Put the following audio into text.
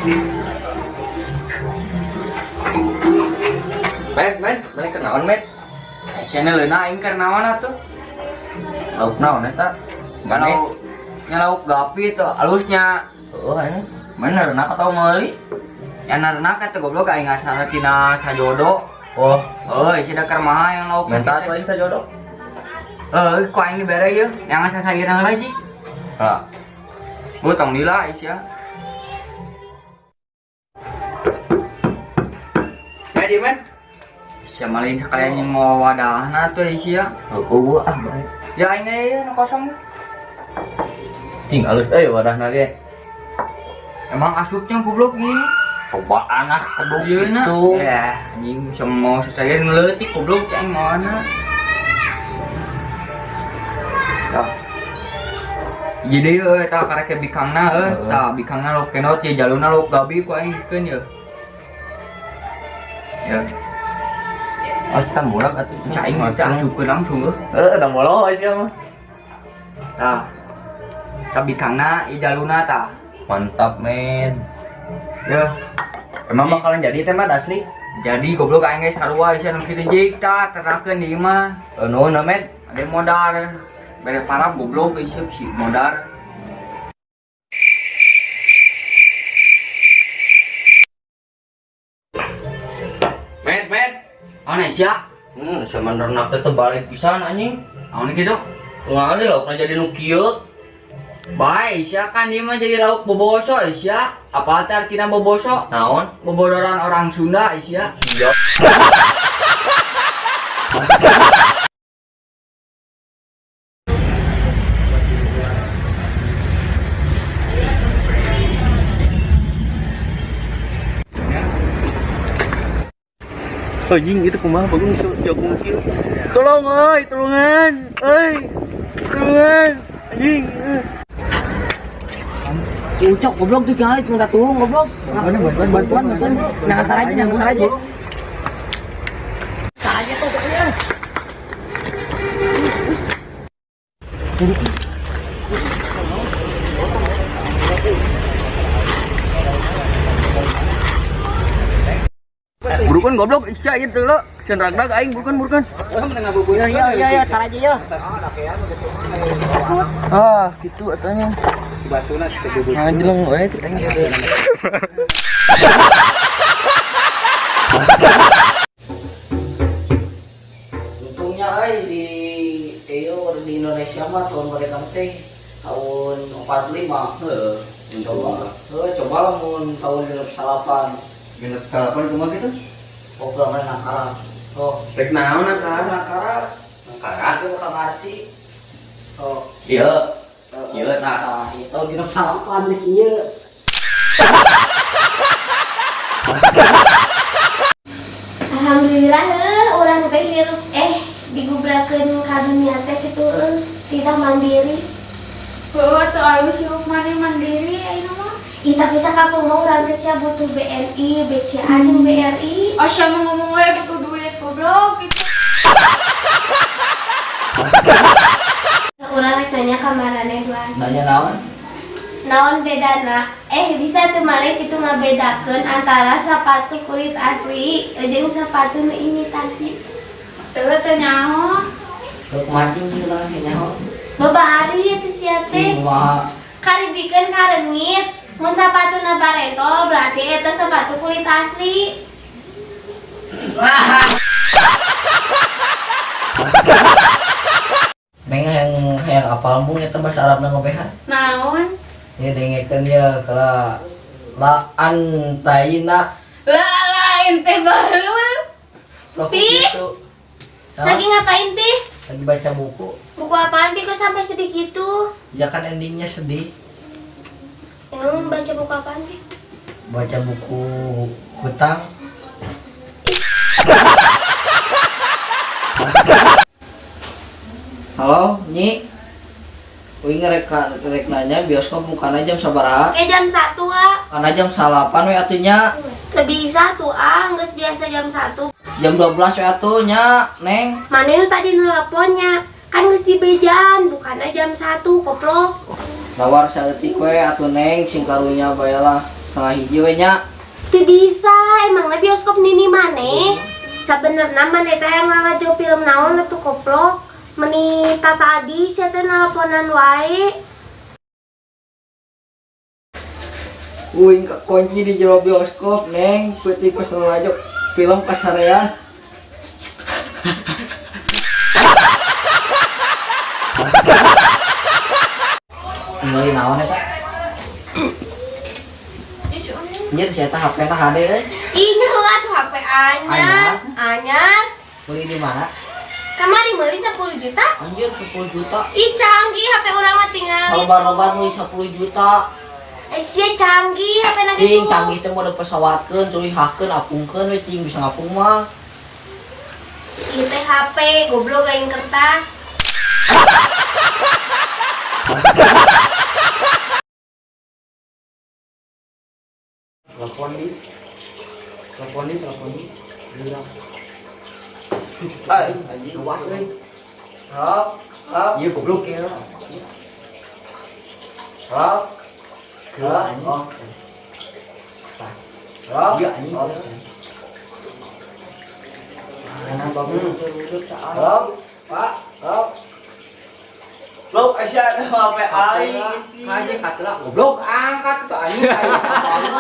Met, met, balik ke naon, met? Channel leuna aing keur naon atuh? Lauk naon eta? Mana? Nya lauk gapi tuh alusnya. Oh, ini. Mana renak atau meuli? Ya renak atuh goblok aing asalna tina sajodo. Oh, euy, sia keur maha yang lauk. Minta atuh aing sajodo. Heuh, ku aing dibere ieu, yang asa sayeuran heula ji. Ah. Bu tong lila sia. Met, met. Sia malin sekalian yang mau wadahna tuh sia. Oh, ah, bae. Ya aing ge nu kosong. Cing alus euy wadahna ge. Emang asupnya goblok nih. Coba anak keduk gitu. Ya, anjing semua saya leutik goblok aing mana. Tah. Jadi euy tah karek bikangna euy, tah bikangna lauk kenot ya jaluna lauk gabi ku aing dikeun ye. Ya. Oh, kita mulak atuh. Cai mah teh asupkeun langsung euy. Heeh, da molo sia mah. Tah. Tah bikangna ieu jaluna tah. Mantap, men. Ya. Emang bakalan jadi teh mah asli? Jadi goblok aing ge sarua sia nu kitu jik tah terakeun di imah. Nuhun men. Ada modal. Bere parah goblok sia si modal. Met, met. Naon sia? Sama renak teh balik pisan anjing. Naon kitu? Ngali laukna jadi nu kieu. Bae sia kan ieu mah jadi lauk boboso sia. Apa teh artina boboso? Naon? Bobodoran orang Sunda sia. Sia. Anjing itu kumaha bagus jagung kieu. Tolong euy, tulungan. Euy. Tulungan. Anjing. Ucok goblok tuh kali minta tolong goblok. Bantuan, bantuan. Nah, antar aja, nah, antar aja. Antar aja tuh pokoknya. Burukan goblok isya gitu lo. Sen ragdag aing burukan burukan. Yo yo yo yo, tar aja yo. Ah, gitu atanya. Ngajeleng we aing. Untungnya euy di EU di Indonesia mah tahun mereka teh tahun 45. Heeh. Coba. Heuh, coba lah mun tahun 68. 68 kumaha kitu? Program nakara. Oh, Rek naon nakara? Nakara. Nakara. Itu bukan ngarti. Oh. Ieu. Ieu tah. Tah, ieu tahun 68 deh ieu. Alhamdulillah heuh urang teh hirup digubrakeun ka dunia teh kitu heuh tidak mandiri. Heuh teu alus hirup maneh mandiri ayeuna mah. Ih tapi sakapeung mah urang teh sia butuh BNI, BCA jeung BRI. Asa mah ngomong we butuh duit goblok gitu. Urang rek nanya ka maraneh Duan. Nanya naon? Naon bedana? Bisa teu maneh kitu ngabedakeun antara sepatu kulit asli jeung sepatu nu imitasi. Teu teu nyaho. Teu mancing sih lah nyaho. Babahari atuh sia teh. Kumaha? Karibikeun kareungit. Mun sapatuna barentol berarti eta sepatu kulit asli. Neng hayang apal mung eta bahasa Arabna ngobehan. Naon? Ieu dengekeun ieu kala la antaina. La lain teh baheul. Pi? Lagi ngapain, Pi? Lagi baca buku. Buku apaan, Pi? Kok sampai sedih gitu? Ya kan endingnya sedih. Emang baca buku apaan, Pi? Baca buku hutang. Halo, Nyi. Wing rek nanya bioskop bukana jam sabaraha? Jam 1, ah. Karena jam 8 we atuh nya. Teu bisa tuh, ah, geus biasa jam 1. Jam 12 we atuh nya, Neng. Mane nu tadi nelponnya? Kan geus dibejaan, bukana jam 1, koplok. Tawar saeutik we atuh Neng, sing karunya bae lah. Setengah hiji we nya. Teu bisa, emangna bioskop nini maneh? Sabenerna maneh teh yang lalajo film naon atuh koplok. Meni tadi sia teh nalaponan wae. Uing kekunci di jero bioskop, Neng. Peuting pas lalajo film kasarean. Ngali naon eta? Anjir, si eta HP-na hade euy. Ih, nyaho atuh HP anyar. Anyar? Anyar. Beli di mana? Kamari meuli 10 juta. Anjir, 10 juta. Ih, canggih HP urang mah tingali. Loba-loba meuli 10 juta. Eh, sia canggih HP na Cing, gitu. canggih teh mode pesawatkeun, tuluy hakeun, apungkeun we cing bisa ngapung mah. Ieu teh HP goblok lain kertas. Telepon di. Telepon di, telepon di. Bilang. Ah, Luas euy. Halo? Halo? Iya goblok ya. Halo? Halo? Oh. Halo? Iya anjing. Oh. Karena bagus urut Halo? Pak? Halo? Blok Asia ada HP aing sih. Kaje katela goblok angkat tuh anjing. Anjing.